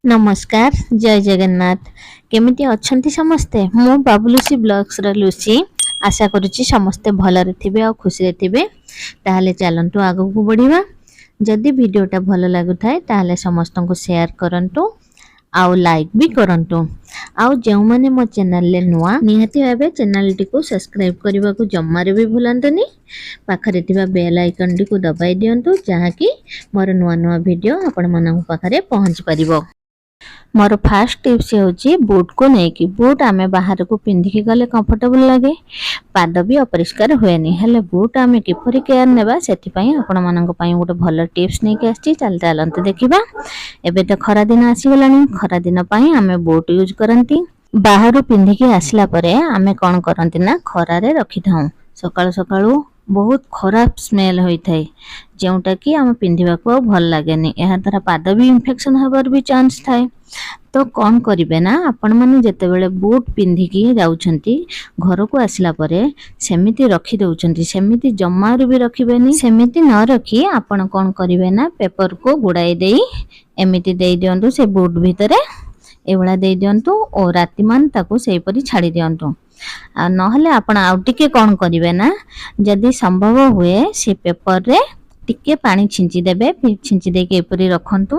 ନମସ୍କାର, ଜୟ ଜଗନ୍ନାଥ। କେମିତି ଅଛନ୍ତି ସମସ୍ତେ? ମୁଁ ବାବୁଲୁସି ବ୍ଲଗ୍ସର ଲୁସି। ଆଶା କରୁଛି ସମସ୍ତେ ଭଲରେ ଥିବେ ଆଉ ଖୁସିରେ ଥିବେ। ତାହେଲେ ଚାଲନ୍ତୁ ଆଗକୁ ବଢ଼ିବା। ଯଦି ଭିଡ଼ିଓଟା ଭଲ ଲାଗୁଥାଏ, ତାହେଲେ ସମସ୍ତଙ୍କୁ ସେୟାର କରନ୍ତୁ ଆଉ ଲାଇକ୍ ବି କରନ୍ତୁ। ଆଉ ଯେଉଁମାନେ ମୋ ଚ୍ୟାନେଲରେ ନୂଆ, ନିହାତି ଭାବେ ଚ୍ୟାନେଲଟିକୁ ସବସ୍କ୍ରାଇବ୍ କରିବାକୁ ଜମାରୁ ବି ଭୁଲନ୍ତୁନି। ପାଖରେ ଥିବା ବେଲ୍ ଆଇକନ୍ଟିକୁ ଦବାଇ ଦିଅନ୍ତୁ, ଯାହାକି ମୋର ନୂଆ ନୂଆ ଭିଡ଼ିଓ ଆପଣମାନଙ୍କ ପାଖରେ ପହଞ୍ଚି ପାରିବ। ମୋର ଫାଷ୍ଟ ଟିପ୍ସ ହେଉଛି ବୁଟ୍କୁ ନେଇକି। ବୁଟ୍ ଆମେ ବାହାରକୁ ପିନ୍ଧିକି ଗଲେ କମ୍ଫର୍ଟେବଲ୍ ଲାଗେ, ପାଦ ବି ଅପରିଷ୍କାର ହୁଏନି। ହେଲେ ବୁଟ୍ ଆମେ କିପରି କେୟାର ନେବା, ସେଥିପାଇଁ ଆପଣମାନଙ୍କ ପାଇଁ ଗୋଟେ ଭଲ ଟିପ୍ସ ନେଇକି ଆସିଛି। ଚାଲନ୍ତୁ ଦେଖିବା। ଏବେ ତ ଖରାଦିନ ଆସିଗଲାଣି। ଖରାଦିନ ପାଇଁ ଆମେ ବୁଟ୍ ୟୁଜ୍ କରନ୍ତି। ବାହାରୁ ପିନ୍ଧିକି ଆସିଲା ପରେ ଆମେ କ'ଣ କରନ୍ତି ନା ଖରାରେ ରଖିଥାଉ। ସକାଳୁ ସକାଳୁ ବହୁତ ଖରାପ ସ୍ମେଲ୍ ହୋଇଥାଏ, ଯେଉଁଟାକି ଆମେ ପିନ୍ଧିବାକୁ ଆଉ ଭଲ ଲାଗେନି। ଏହାଦ୍ୱାରା ପାଦ ବି ଇନଫେକ୍ସନ୍ ହେବାର ବି ଚାନ୍ସ ଥାଏ। ତ କ'ଣ କରିବେ ନା ଆପଣମାନେ ଯେତେବେଳେ ବୁଟ୍ ପିନ୍ଧିକି ଯାଉଛନ୍ତି, ଘରକୁ ଆସିଲା ପରେ ସେମିତି ରଖି ଦେଉଛନ୍ତି। ସେମିତି ଜମାରୁ ବି ରଖିବେନି। ସେମିତି ନ ରଖି ଆପଣ କ'ଣ କରିବେ ନା ପେପରକୁ ଗୁଡ଼ାଇ ଦେଇ ଏମିତି ଦେଇ ଦିଅନ୍ତୁ। ସେ ବୁଟ୍ ଭିତରେ ଏଇଭଳିଆ ଦେଇ ଦିଅନ୍ତୁ ଓ ରାତିମାନ ତାକୁ ସେହିପରି ଛାଡ଼ି ଦିଅନ୍ତୁ। ଆଉ ନହେଲେ ଆପଣ ଆଉ ଟିକେ କ'ଣ କରିବେ ନା ଯଦି ସମ୍ଭବ ହୁଏ, ସେ ପେପରରେ ଟିକେ ପାଣି ଛିଞ୍ଚି ଦେବେ। ଛିଞ୍ଚି ଦେଇକି ଏପରି ରଖନ୍ତୁ।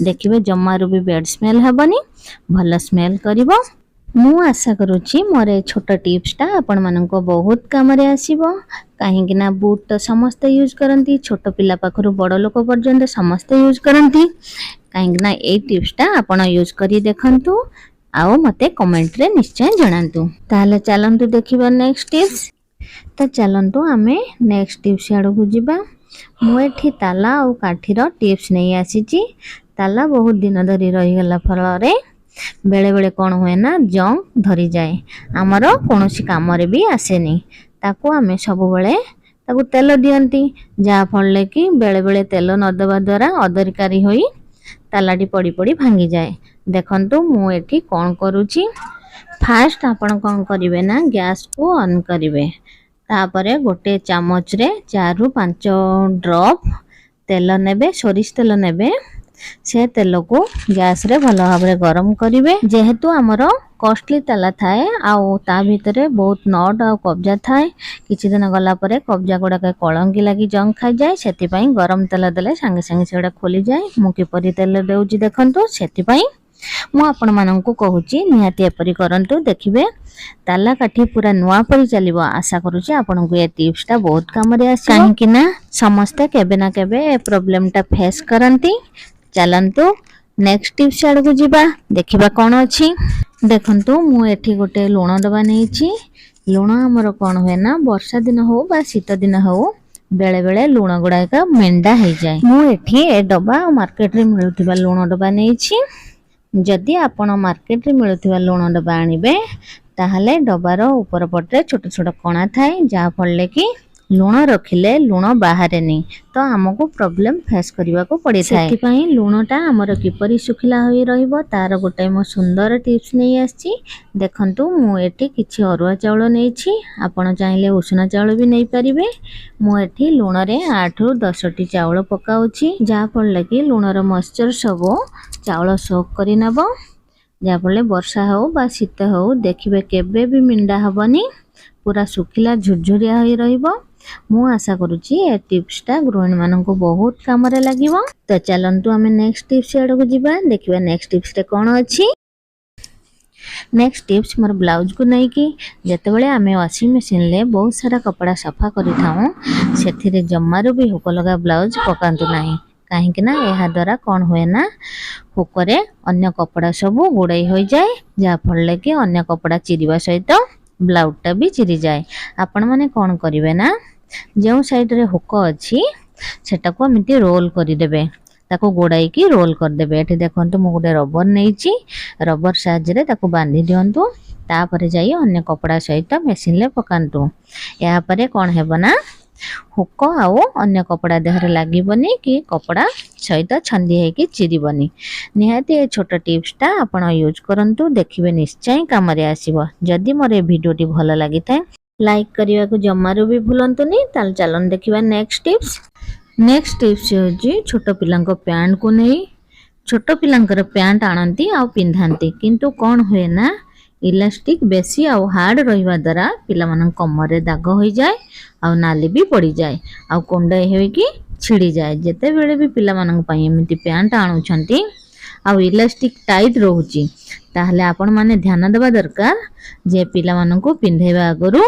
ଦେଖିବେ, ଜମାରୁ ବି ବ୍ୟାଡ୍ ସ୍ମେଲ୍ ହେବନି, ଭଲ ସ୍ମେଲ୍ କରିବ। ମୁଁ ଆଶା କରୁଛି ମୋର ଏ ଛୋଟ ଟିପ୍ସଟା ଆପଣମାନଙ୍କୁ ବହୁତ କାମରେ ଆସିବ। କାହିଁକି ନା ବୁଟ୍ ତ ସମସ୍ତେ ୟୁଜ୍ କରନ୍ତି, ଛୋଟ ପିଲା ପାଖରୁ ବଡ଼ ଲୋକ ପର୍ଯ୍ୟନ୍ତ ସମସ୍ତେ ୟୁଜ୍ କରନ୍ତି। କାହିଁକି ନା ଏଇ ଟିପ୍ସଟା ଆପଣ ୟୁଜ୍ କରି ଦେଖନ୍ତୁ ଆଉ ମୋତେ କମେଣ୍ଟରେ ନିଶ୍ଚୟ ଜଣାନ୍ତୁ। ତାହେଲେ ଚାଲନ୍ତୁ ଦେଖିବା ନେକ୍ସଟ ଟିପ୍ସ। ତ ଚାଲନ୍ତୁ ଆମେ ନେକ୍ସଟ ଟିପ୍ସ ଆଡ଼କୁ ଯିବା। ମୁଁ ଏଠି ତାଲା ଆଉ କାଠିର ଟିପ୍ସ ନେଇ ଆସିଛି। ତାଲା ବହୁତ ଦିନ ଧରି ରହିଗଲା ଫଳରେ ବେଳେବେଳେ କ'ଣ ହୁଏ ନା ଜଙ୍କ୍ ଧରିଯାଏ, ଆମର କୌଣସି କାମରେ ବି ଆସେନି। ତାକୁ ଆମେ ସବୁବେଳେ ତାକୁ ତେଲ ଦିଅନ୍ତି, ଯାହାଫଳରେ କି ବେଳେବେଳେ ତେଲ ନ ଦେବା ଦ୍ୱାରା ଅଦରକାରୀ ହୋଇ ତାଲାଟି ପଡ଼ି ପଡ଼ି ଭାଙ୍ଗିଯାଏ। ଦେଖନ୍ତୁ, ମୁଁ ଏଠି କ'ଣ କରୁଛି। ଫାଷ୍ଟ ଆପଣ କ'ଣ କରିବେ ନା ଗ୍ୟାସକୁ ଅନ୍ କରିବେ। ତାପରେ ଗୋଟେ ଚାମଚରେ 4ରୁ 5 ଡ୍ରପ୍ ତେଲ ନେବେ, ସୋରିଷ ତେଲ ନେବେ। ସେ ତେଲକୁ ଗ୍ୟାସରେ ଭଲ ଭାବରେ ଗରମ କରିବେ। ଯେହେତୁ ଆମର କଷ୍ଟଲି ତାଲା ଥାଏ ଆଉ ତା ଭିତରେ ବହୁତ not ଆଉ କବ୍ଜା ଥାଏ, କିଛି ଦିନ ଗଲା ପରେ କବ୍ଜା ଗୁଡ଼ାକ କଳଙ୍କି ଲାଗି ଜଙ୍କ୍ ଖାଇଯାଏ। ସେଥିପାଇଁ ଗରମ ତେଲ ଦେଲେ ସାଙ୍ଗେ ସାଙ୍ଗେ ସେଗୁଡ଼ା ଖୋଲିଯାଏ। ମୁଁ କିପରି ତେଲ ଦେଉଛି ଦେଖନ୍ତୁ। ସେଥିପାଇଁ ମୁଁ ଆପଣମାନଙ୍କୁ କହୁଛି, ନିହାତି ଏପରି କରନ୍ତୁ, ଦେଖିବେ ତାଲା କାଠି ପୁରା ନୂଆ ପରି ଚାଲିବ। ଆଶା କରୁଛି ଆପଣଙ୍କୁ ଏ ଟିପ୍ସଟା ବହୁତ କାମରେ ଆସିବ, କାହିଁକି ନା ସମସ୍ତେ କେବେ ନା କେବେ ଏ ପ୍ରୋବ୍ଲେମଟା ଫେସ୍ କରନ୍ତି। ଚାଲନ୍ତୁ ନେକ୍ସଟ ଟିପ୍ସ ଆଡ଼କୁ ଯିବା, ଦେଖିବା କ'ଣ ଅଛି। ଦେଖନ୍ତୁ, ମୁଁ ଏଠି ଗୋଟେ ଲୁଣ ଡବା ନେଇଛି। ଲୁଣ ଆମର କ'ଣ ହୁଏ ନା ବର୍ଷା ଦିନ ହଉ ବା ଶୀତ ଦିନ ହଉ, ବେଳେ ବେଳେ ଲୁଣ ଗୁଡ଼ାକ ମେଣ୍ଡା ହେଇଯାଏ। ମୁଁ ଏଠି ଏ ଡବା ଆଉ ମାର୍କେଟରେ ମିଳୁଥିବା ଲୁଣ ଡବା ନେଇଛି। ଯଦି ଆପଣ ମାର୍କେଟରେ ମିଳୁଥିବା ଲୁଣ ଡବା ଆଣିବେ, ତାହେଲେ ଡବାର ଉପର ପଟରେ ଛୋଟ ଛୋଟ କଣା ଥାଏ, ଯାହାଫଳରେ କି ଲୁଣ ରଖିଲେ ଲୁଣ ବାହାରେନି। ତ ଆମକୁ ପ୍ରୋବ୍ଲେମ ଫେସ୍ କରିବାକୁ ପଡ଼ିଥାଏ। ସେଥିପାଇଁ ଲୁଣଟା ଆମର କିପରି ଶୁଖିଲା ହୋଇ ରହିବ, ତାର ଗୋଟେ ମୁଁ ସୁନ୍ଦର ଟିପ୍ସ ନେଇ ଆସିଛି। ଦେଖନ୍ତୁ, ମୁଁ ଏଠି କିଛି ଅରୁଆ ଚାଉଳ ନେଇଛି। ଆପଣ ଚାହିଁଲେ ଉଷୁନା ଚାଉଳ ବି ନେଇପାରିବେ। ମୁଁ ଏଠି ଲୁଣରେ 8ରୁ 10ଟି ଚାଉଳ ପକାଉଛି, ଯାହାଫଳରେ କି ଲୁଣର ମଏଶ୍ଚର ସବୁ ଚାଉଳ ସୋକ୍ କରିନେବ। ଯାହାଫଳରେ ବର୍ଷା ହେଉ ବା ଶୀତ ହେଉ, ଦେଖିବେ କେବେ ବି ମେଣ୍ଡା ହେବନି, ପୁରା ଶୁଖିଲା ଝୁରଝୁରିଆ ହୋଇ ରହିବ। ମୁଁ ଆଶା କରୁଛି ଏ ଟିପ୍ସଟା ଗୃହିଣୀମାନଙ୍କୁ ବହୁତ କାମରେ ଲାଗିବ। ତ ଚାଲନ୍ତୁ ଆମେ ନେକ୍ସଟ ଟିପ୍ସ ଆଡ଼କୁ ଯିବା, ଦେଖିବା ନେକ୍ସଟ ଟିପ୍ସରେ କ'ଣ ଅଛି। ନେକ୍ସଟ ଟିପ୍ସ ମୋର ବ୍ଲାଉଜକୁ ନେଇକି। ଯେତେବେଳେ ଆମେ ୱାସିଂ ମେସିନରେ ବହୁତ ସାରା କପଡ଼ା ସଫା କରିଥାଉ, ସେଥିରେ ଜମାରୁ ବି ହୁକ ଲଗା ବ୍ଲାଉଜ ପକାନ୍ତୁ ନାହିଁ। କାହିଁକି ନା ଏହାଦ୍ୱାରା କ'ଣ ହୁଏ ନା ହୁକରେ ଅନ୍ୟ କପଡ଼ା ସବୁ ଗୁଡ଼େଇ ହୋଇଯାଏ, ଯାହାଫଳରେ କି ଅନ୍ୟ କପଡ଼ା ଚିରିବା ସହିତ ବ୍ଲାଉଜଟା ବି ଚିରିଯାଏ। ଆପଣମାନେ କ'ଣ କରିବେ ନା ଯେଉଁ ସାଇଡ଼ରେ ହୁକ ଅଛି, ସେଟାକୁ ଏମିତି ରୋଲ୍ କରିଦେବେ, ତାକୁ ଗୋଡ଼ାଇକି ରୋଲ୍ କରିଦେବେ। ଏଠି ଦେଖନ୍ତୁ, ମୁଁ ଗୋଟେ ରବର ନେଇଛି। ରବର ସାହାଯ୍ୟରେ ତାକୁ ବାନ୍ଧି ଦିଅନ୍ତୁ। ତାପରେ ଯାଇ ଅନ୍ୟ କପଡ଼ା ସହିତ ମେସିନରେ ପକାନ୍ତୁ। ଏହାପରେ କ'ଣ ହେବ ନା ହୁକ ଆଉ ଅନ୍ୟ କପଡ଼ା ଦେହରେ ଲାଗିବନି କି କପଡ଼ା ସହିତ ଛନ୍ଦି ହେଇକି ଚିରିବନି। ନିହାତି ଏ ଛୋଟ ଟିପ୍ସଟା ଆପଣ ୟୁଜ୍ କରନ୍ତୁ, ଦେଖିବେ ନିଶ୍ଚୟ କାମରେ ଆସିବ। ଯଦି ମୋର ଏ ଭିଡ଼ିଓଟି ଭଲ ଲାଗିଥାଏ, ଲାଇକ୍ କରିବାକୁ ଜମାରୁ ବି ଭୁଲନ୍ତୁନି। ତାହେଲେ ଚାଲନ୍ତୁ ଦେଖିବା ନେକ୍ସଟ ଟିପ୍ସ। ନେକ୍ସଟ ଟିପ୍ସ ହେଉଛି ଛୋଟ ପିଲାଙ୍କ ପ୍ୟାଣ୍ଟକୁ ନେଇ। ଛୋଟ ପିଲାଙ୍କର ପ୍ୟାଣ୍ଟ ଆଣନ୍ତି ଆଉ ପିନ୍ଧାନ୍ତି, କିନ୍ତୁ କ'ଣ ହୁଏ ନା, ଇଲାଷ୍ଟିକ୍ ବେଶୀ ଆଉ ହାର୍ଡ଼ ରହିବା ଦ୍ୱାରା ପିଲାମାନଙ୍କ କମରରେ ଦାଗ ହୋଇଯାଏ ଆଉ ନାଲି ବି ପଡ଼ିଯାଏ ଆଉ କୁଣ୍ଡେଇ ହୋଇକି ଛିଡ଼ିଯାଏ। ଯେତେବେଳେ ବି ପିଲାମାନଙ୍କ ପାଇଁ ଏମିତି ପ୍ୟାଣ୍ଟ ଆଣୁଛନ୍ତି ଆଉ ଇଲାଷ୍ଟିକ୍ ଟାଇଟ୍ ରହୁଛି, ତାହେଲେ ଆପଣମାନେ ଧ୍ୟାନ ଦେବା ଦରକାର ଯେ ପିଲାମାନଙ୍କୁ ପିନ୍ଧାଇବା ଆଗରୁ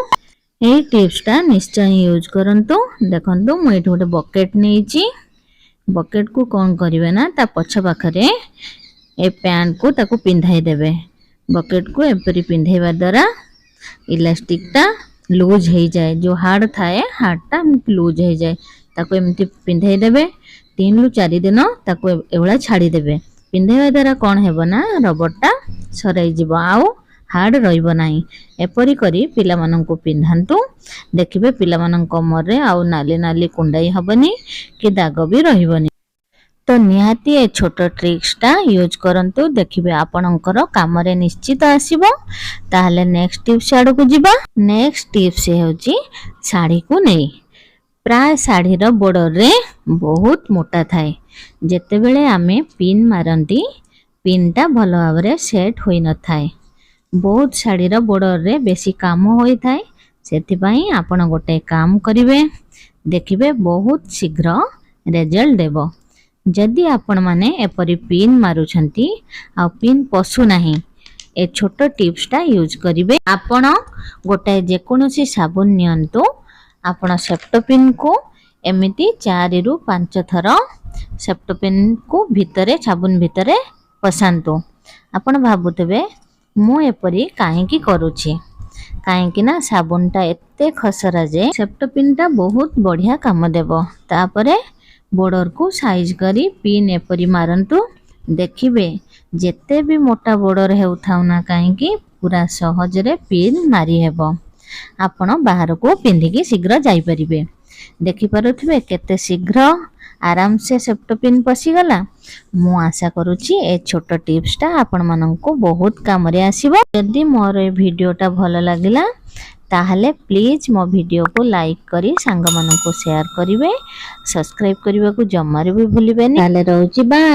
ଏଇ ଟିପ୍ସଟା ନିଶ୍ଚୟ ୟୁଜ୍ କରନ୍ତୁ। ଦେଖନ୍ତୁ, ମୁଁ ଏଇଠି ଗୋଟେ ବକେଟ୍ ନେଇଛି। ବକେଟ୍କୁ କ'ଣ କରିବେ ନା, ତା ପଛ ପାଖରେ ଏ ପ୍ୟାଣ୍ଟକୁ ତାକୁ ପିନ୍ଧାଇ ଦେବେ। ବକେଟ୍କୁ ଏପରି ପିନ୍ଧାଇବା ଦ୍ୱାରା ଇଲାଷ୍ଟିକ୍ଟା ଲୁଜ୍ ହେଇଯାଏ। ଯେଉଁ ହାର୍ଡ଼ ଥାଏ, ହାର୍ଡ଼ଟା ଲୁଜ୍ ହେଇଯାଏ। ତାକୁ ଏମିତି ପିନ୍ଧାଇ ଦେବେ, 3ରୁ 4 ଦିନ ତାକୁ ଏଭଳିଆ ଛାଡ଼ିଦେବେ। ପିନ୍ଧାଇବା ଦ୍ୱାରା କ'ଣ ହେବ ନା, ରବରଟା ସରାଇଯିବ ଆଉ ହାର୍ଡ଼ ରହିବ ନାହିଁ। ଏପରି କରି ପିଲାମାନଙ୍କୁ ପିନ୍ଧାନ୍ତୁ, ଦେଖିବେ ପିଲାମାନଙ୍କ କମରରେ ଆଉ ନାଲି ନାଲି କୁଣ୍ଡାଇ ହେବନି କି ଦାଗ ବି ରହିବନି। ତ ନିହାତି ଏ ଛୋଟ ଟ୍ରିକ୍ସଟା ୟୁଜ୍ କରନ୍ତୁ, ଦେଖିବେ ଆପଣଙ୍କର କାମରେ ନିଶ୍ଚିତ ଆସିବ। ତାହେଲେ ନେକ୍ସଟ ଟିପ୍ସ ଆଡ଼କୁ ଯିବା। ନେକ୍ସଟ ଟିପ୍ସ ହେଉଛି ଶାଢ଼ୀକୁ ନେଇ। ପ୍ରାୟ ଶାଢ଼ୀର ବର୍ଡ଼ରରେ ବହୁତ ମୋଟା ଥାଏ। ଯେତେବେଳେ ଆମେ ପିନ୍ ମାରନ୍ତି, ପିନ୍ଟା ଭଲ ଭାବରେ ସେଟ୍ ହୋଇନଥାଏ। ବହୁତ ଶାଢ଼ୀର ବର୍ଡ଼ରରେ ବେଶୀ କାମ ହୋଇଥାଏ। ସେଥିପାଇଁ ଆପଣ ଗୋଟେ କାମ କରିବେ, ଦେଖିବେ ବହୁତ ଶୀଘ୍ର ରେଜଲ୍ଟ ଦେବ। ଯଦି ଆପଣମାନେ ଏପରି ପିନ୍ ମାରୁଛନ୍ତି ଆଉ ପିନ୍ ପଶୁନାହିଁ, ଏ ଛୋଟ ଟିପ୍ସଟା ୟୁଜ୍ କରିବେ। ଆପଣ ଗୋଟାଏ ଯେକୌଣସି ସାବୁନ ନିଅନ୍ତୁ। ଆପଣ ସେପ୍ଟୋପିନ୍କୁ ଏମିତି 4ରୁ 5 ଥର ସେପ୍ଟୋପିନ୍କୁ ଭିତରେ, ସାବୁନ ଭିତରେ ପଶାନ୍ତୁ। ଆପଣ ଭାବୁଥିବେ ମୁଁ ଏପରି କାହିଁକି କରୁଛି? କାହିଁକି ନା ସାବୁନଟା ଏତେ ଖସରା ଯେ ସେପ୍ଟୋପିନ୍ଟା ବହୁତ ବଢ଼ିଆ କାମ ଦେବ। ତାପରେ ବର୍ଡ଼ରକୁ ସାଇଜ୍ କରି ପିନ୍ ଏପରି ମାରନ୍ତୁ, ଦେଖିବେ ଯେତେ ବି ମୋଟା ବର୍ଡ଼ର ହେଉଥାଉ ନା କାହିଁକି, ପୁରା ସହଜରେ ପିନ୍ ମାରି ହେବ। ଆପଣ ବାହାରକୁ ପିନ୍ଧିକି ଶୀଘ୍ର ଯାଇପାରିବେ। ଦେଖିପାରୁଥିବେ କେତେ ଶୀଘ୍ର ଆରାମସେ ସେପ୍ଟୋପିନ୍ ପଶିଗଲା। ମୁଁ ଆଶା କରୁଛି ଏ ଛୋଟ ଟିପ୍ସଟା ଆପଣମାନଙ୍କୁ ବହୁତ କାମରେ ଆସିବ। ଯଦି ମୋର ଏ ଭିଡ଼ିଓଟା ଭଲ ଲାଗିଲା, ତାହେଲେ ପ୍ଲିଜ୍ ମୋ ଭିଡ଼ିଓକୁ ଲାଇକ୍ କରି ସାଙ୍ଗମାନଙ୍କୁ ସେୟାର କରିବେ। ସବସ୍କ୍ରାଇବ୍ କରିବାକୁ ଜମାରୁ ବି ଭୁଲିବେନି। ତାହେଲେ ରହୁଛି, ବାଏ।